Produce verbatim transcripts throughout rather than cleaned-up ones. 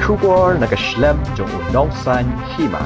Khubor na ka shlem jong u nongsan hima.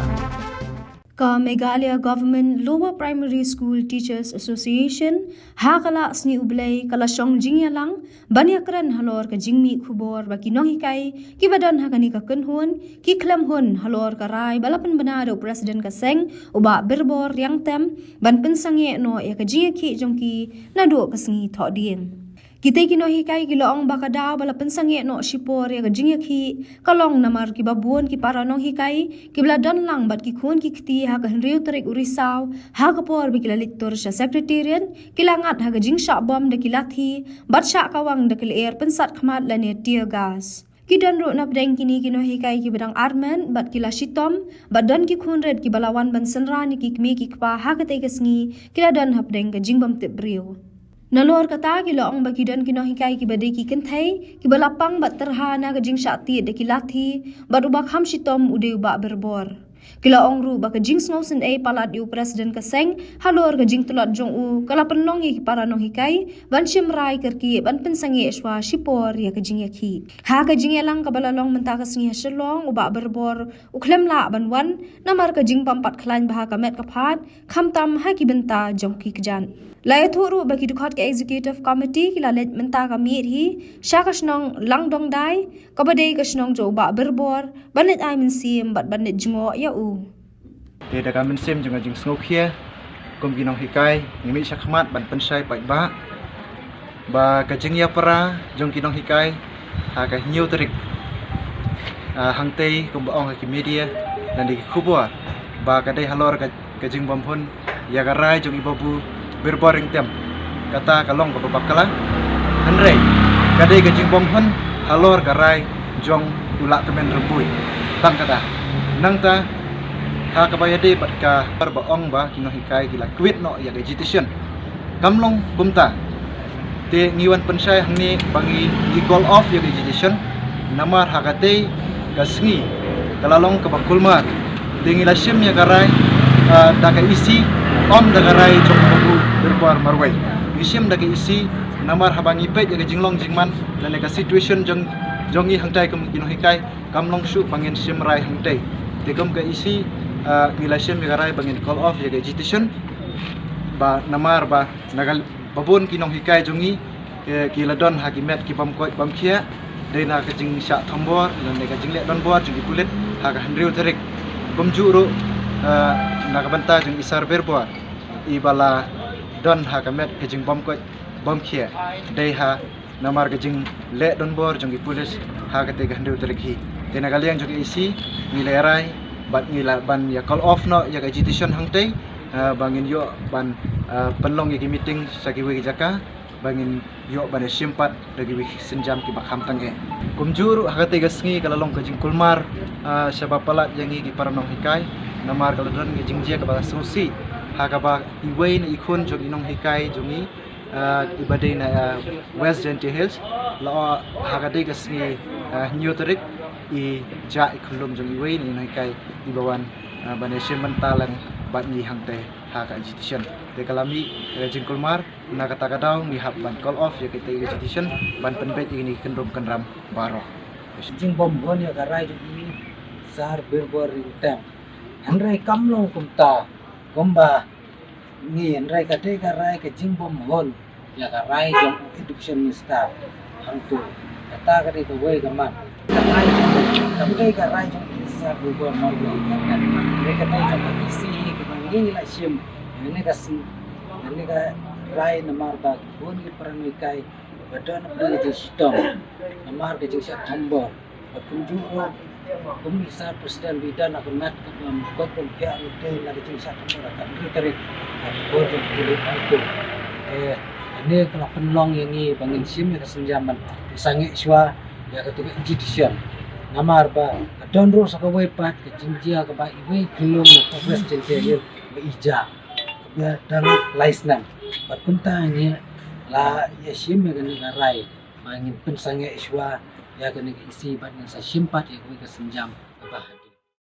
Ka Meghalaya Government Lower Primary School Teachers Association ha ka la sngi U Blei ka la shong jingïalang ban ïakren halor ka jingmih khubor ba ki nonghikai kiba don ha kane ka kynhun ki khlem hun halor ka rai ba la pynbna da u President ka seng u Bah Birbor Riangtem ban pynsangeh noh ïa ka jingïakhih jong ki naduh ka sngi Thohdieng. Kita ki nonghikai ki la ong ba ka daw ba la pynsangeh noh shipor ïa ka jingïakhih ka long namar kiba bun ki para nonghikai kiba la don lang bad ki khun ki kti ha ka hynriew tarik u Risaw ha ka por ba ki la leit tur sha Secretariat ki la ngat ha ka jingshah bom da ki lathi bad shah kawang da ki lyer pynsat khmat lane tear gas. Ki don ruh napdeng kine ki nonghikai kiba dang armet bad ki la shitom bad don ki khun rit kiba la wan ban synran ïa ki kmie ki kpa ha katei ka sngi ki la don hapdeng ka jingbymtip briew. Nalor kata ki la ong ba ki don ki nonghikai kiba dei ki kynthei kiba la pang bad tyrha na ka jingshah tied da ki lathi bad uba kham shitom u dei u Bah Birbor. Ki la ong ruh ba ka jingsngewsynei palat ïa u President ka seng halor ka jingtlot jong u ka la pynlong ïa ki para nonghikai ban shim rai kyrkieh ban pynsangeh shuwa shipor ïa ka jingïakhih. Ha ka jingïalang kaba la long mynta ka sngi ha Shillong u Bah Birbor u khlem lah ban wan namar ka jingbym pat khlaiñ bha ka met ka phad khamtam ha ki bynta jong ki kjat. La ïathuh ruh ba ki dkhot ka Executive Committee ki la leit mynta ka miet hi sha ka shnong Langdongdai kaba dei ka shnong jong u Bah Birbor ban leit ai mynsiem bad ban leit jngoh ïa u. Te da ka mynsiem jong ka jingsngewkhia kum ki nonghikai ngi mih shakhmat ban pynshai paidbah ba ka jingïapra jong ki nonghikai ha ka hynñiew tarik, ah, hangtei kumba ong ha ki media lane ki khubor ba ka dei halor ka, ka jingbymhun ïa ka rai jong i Babu Birbor Riangtem. Kata ka long kaba bakla. Hynrei ka dei ka jingbymhun halor ka rai jong u Lahkmen Rymbui. Tang kata. Nangta ha kaba ïadei bad ka ba ong ba ki nonghikai ki la quit noh ïa ka agitation. Kam long kumta. Te ngi wan pynshai hangne ba ngi, ngi call off ïa ka agitation namar ha katei ka sngi ka la long kaba kulmar. Te ngi la shim ïa ka rai, ah, da ka E C, ym da ka rai jong u Babu Birbor marwei. Ngi shim da ka E C namar haba ngi peit ïa ka jinglong jingman lane ka situation jong, jong ngi hangtai kum ki nonghikai kam long shuh ba ngin shim rai hangtei. Te kum ka E C, ah, ngi la shim ïa ka rai ba ngin call off ïa ka agitation ba namar ba na ka ba bun ki nonghikai jong ngi, eh, ki la don ha ki met ki bym koit bym khiah, dei na ka jingshah thombor lane ka jingleh donbor jong ki pulit ha ka hynriew tarik. Kumjuh ruh, eh, na ka bynta jong i Sir Birbor iba la don ha ka met ka jingbym koit bym khiah, dei ha namar ka jingleh donbor jong ki pulit ha katei ka hynriew tarik hi. Te na ka liang jong ka E C ngi la rai bad ngi la ban ïa call off noh ïa ka agitation hangtei, eh, ba ngin ïoh ban, eh, pynlong ïa ki meeting sha kiwei ki jaka ba ngin ïoh ban ïashim pat da kiwei ki sienjam kiba kham tang eh. Kumjuh ruh ha katei ka sngi ka la long ka jingkulmar, ah, shaba palat ïa ngi ki para nonghikai namar ka la don ka jingjia kaba sngewsih ha kaba iwei na i khun jong i nonghikai jong ngi, ah, iba dei na, ah, West Jaintia Hills la, ah, ha katei ka sngi, ah, hynñiew tarik i jah i khyllung jong iwei na i nonghikai iba wan, ah, ban ïashim bynta lang bad ngi hangtei ha ka agitation. Te ka la mih ka jingkulmar. Na kata ka daw ngi hap ban call off ïa katei ka agitation ban pynbeit ïa kine ki kyndrum kynram baroh. Jingbymhun ïa ka rai jong i Sir Birbor Riangtem. Hynrei kam long kumta kumba ngi, hynrei ka dei ka rai ka jingbymhun ïa ka rai jong u Education Minister hangto. Kata ka dei kawei ka mat. Ka rai jong, ka dei ka rai jong i Sir Birbor Riangtem. Hynrei ka dei ka mat isi hi kaba ngi la shim. Ngi ka sing, ngi ka rai namar ba ki bun ki para nonghikai ba don ha ka jingshitom namar ka jingshah thombor. Ba kumjuh ruh kum i Sir President ba i don ha ka met kaba ym koit bym khiah ruh dei na ka jingshah thombor ha ka hynriew tarik. Ka bor jong ki pulit hangto. Eh, kane ka la pynlong ïa ngi ba ngin shim ïa ka sienjam ban sangeh shuwa ïa kato ka agitation. Namar ba ka don ruh sa kawei pat ka jingjia kaba iwei i khyllung na West Jaintia Hills ba i jah. Ba dang lai snem. Bad kumta ngi la ïashim ïa kane ka rai ba ngin pynsangeh shuwa ïa kane ka isi bad ngin sa shim pat ïa kawei ka sienjam kaba